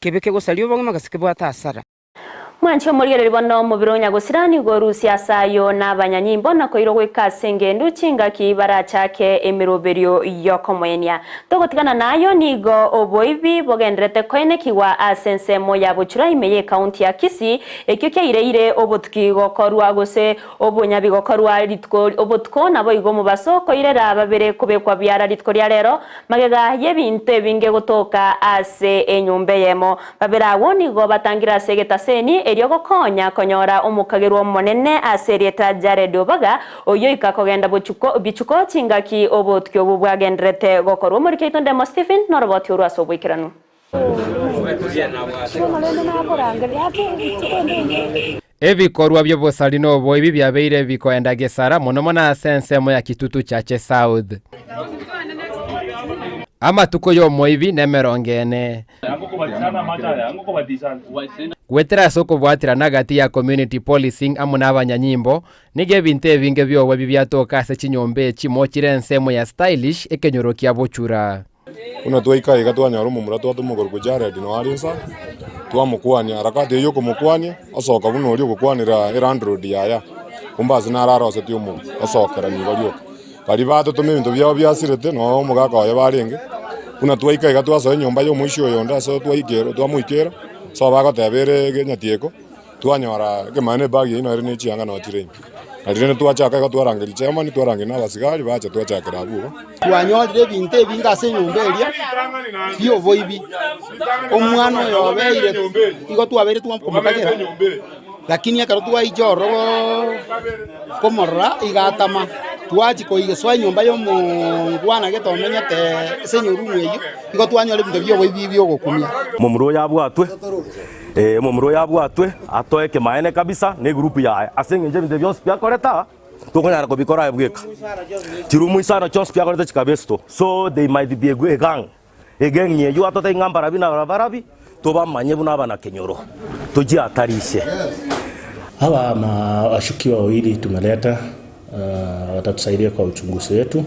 Kebe kegosaria obogima gose kebwate asara. Mwanche omorigereria bono omobere o nyagosira nigo orusie ase ayio na abanyanyimbo na koirwa goika ase engendu chingaki barachake emeroberio y'okomoenia. Togotigana nayo nigo oboibi bogenderete koenekigwa ase ensemo ya Bochura ime y'ecounty ya Kisii ekio kiaireire obotuki gokorwa gose Obonyabi gokorwa rituko obotuko, naboigo omobaso koirera babere kobekwa biara rituko ria rero, magega y'ebinto ebinge gotoka ase enyomba eyemo. Babere abwo nigo batangire ase egetaseni, erio gokonya konyora omokagerwa omonene ase erieta Jared Obaga, oyio oika kogenda bochuko bichuko chingaki obotuki obwo bwagendererete gokorwa. Omoriki oito Ndemo Stephen noroboti orwo ase oboikeranu. Ebikorwa bi'obosari na oboibi biabeire bikoenda gesara mono mono ase ensemo ya Kitutu Chache South. Amatuko y'omoibi nemerongo ene. Goetera ase okobwaterana gati ya community policing amo nabanyanyimbo, nigo ebinto ebinge bi'oboibi biatoka ase chinyomba echimo chire ensemo ya Stylish ekenyoro kia Bochura. Buna twaika iga twanyora omomura twatoma okorokwa Jared noo are inse aa, twamokwania, harakati eyio yokomokwania, osoka buna oria ogokwanera elandlord yaya, kumbe ase naro arosetie omonwe, osokera nigo rioka. Baria batotoma ebinto biabo biasirete, noo omogaka oye barenge, buna twaika iga twasoa enyomba ya omoisia oyonde ase twaikera twamoikera, ase bagoteba ere egenyatieko. Twanyora ekemanyererio ebag eyio nere ne chianga noo chire ime. Na riria twachaka igo twarangeria chairman, twarangeria na abasigari bacha twachakera abwo igo. Twanyorire ebinto ebinge ase enyomba eria bi'oboibi. Omwana oyo obeire igo twabeire twakomokagera, lakini ekero twaicha ororo komorora iga atama. Twachia koigesoa enyomba ya omongwana gete omenyete ase enyorumu eyio, igo twanyora ebinto bi'oboibi bi'ogokumia. Momura oyo abwatwe. Ee, omomura oyo abwatwe, atoe ekemanyererio kabisa na egroup yaye, ase eng'encho ebinto ebi bionsi pi akorete aa, tokonyara kobikora aye bweka. Chirumu isano chionsi pi akorete chikaba esito, so they might be a gang, egeng eyio atotebie ng'a mbarabi na barabi, tobamanye buna abanakenyoro, tochiatarishe. Hawa ma washukiwa wawili tumeleta uh, watatusaidia kwa uchunguzi wetu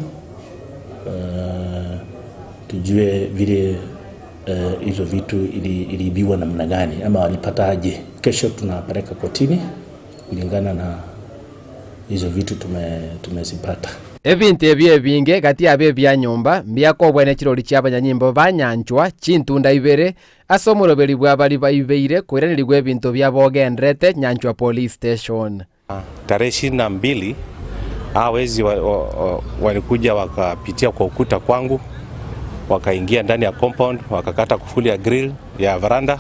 uh, tujue vile hizo vitu iliibiwa namna gani ama walipata aje. Kesho tunapeleka kotini kulingana na hizo vitu tumezipata. Ebinto ebio ebinge gati yabo ebia nyomba mbiakobwa ne chirori chi'abanyanyimbo ba nyanchwa chintunda ibere ase omoroberi bwa baria baibeire koiranerigwa ebinto biabo ogenderete Nyanchwa Police Station. Tarehe 22 hawa wezi walikuja wakapitia kwa ukuta kwangu, wakaingia ndani ya compound, wakakata kufuli ya grill ya veranda,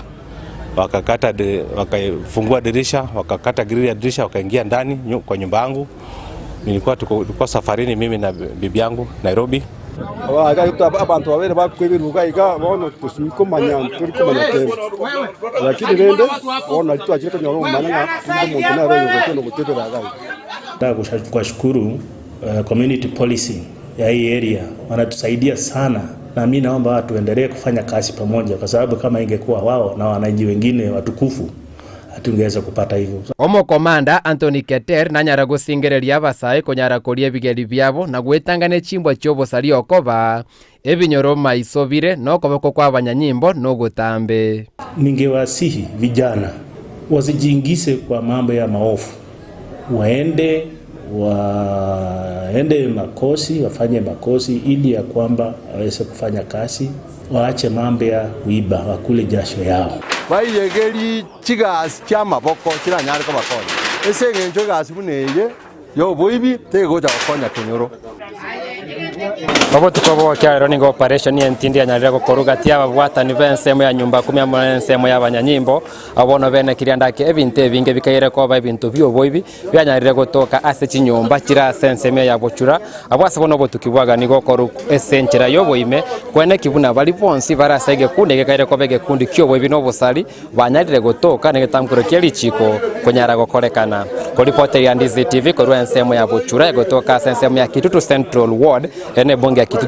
wakakata wakafungua dirisha, wakakata grill ya dirisha, wakaingia ndani kwa nyumba yangu. Nilikuwa tulikuwa safarini mimi na bibi yangu Nairobi. Abanto babere bakoiberwa iga iga bono tosimia komanya ntori komanya kende, lakini rende bono nario twachire konyora obomanya ng'a omonto nere oyo ogocha nogotebera iga iga. Nataka kuwashukuru community policing ya hii area wanatusaidia sana na mi naomba tuendelee kufanya kazi pamoja kwa sababu kama ingekuwa wao na wananchi wengine watukufu hatungeweza kupata hivyo. Omokomanda Anthony Keter nanyare gosingereria abasae konyara koria ebigeri biabo na gwetanga ne chimbwa chi'obosaria okoba ebinyoro maiso bire nokoboko kw'abanyanyimbo nogotambe. Ningewasihi vijana wasijiingize kwa mambo ya maovu, waende waende makosi wafanye makosi ili ya kwamba waweze kufanya kazi, waache mambo ya kuiba, wakule jasho yao. Baiyegerie chigasi chi'amaboko chiranyare kobakonya, ase engencho egasi buna eye y'oboibi tegocha gokonya kenyoro. Obotuko bw'okiarero nigo operation y'entindi yanyarire gokorwa gati y'ababwatani b'ensemo ya nyumba kumi amo n'ensemo y'abanyanyimbo. Abwo bono benekirie ande ake ebinto ebinge bikaire koba ebinto bi'oboibi bianyarire gotoka ase chinyomba chire ase ensemo ya bochura. Abwo ase bono obotuki bwagani gokorwa ase enchera y'oboime, kweneki buna baria bonsi bare ase egekundi egekaire koba egekundi ki'oboibi na obosari banyarire gotoka negetamkuro kie richiiko konyara gokorekana. Koripoteria Ndizi TV korwa ensemo ya bochura egotoka ase ensemo ya Kitutu Central Ward ere nebunge ya Kitutu.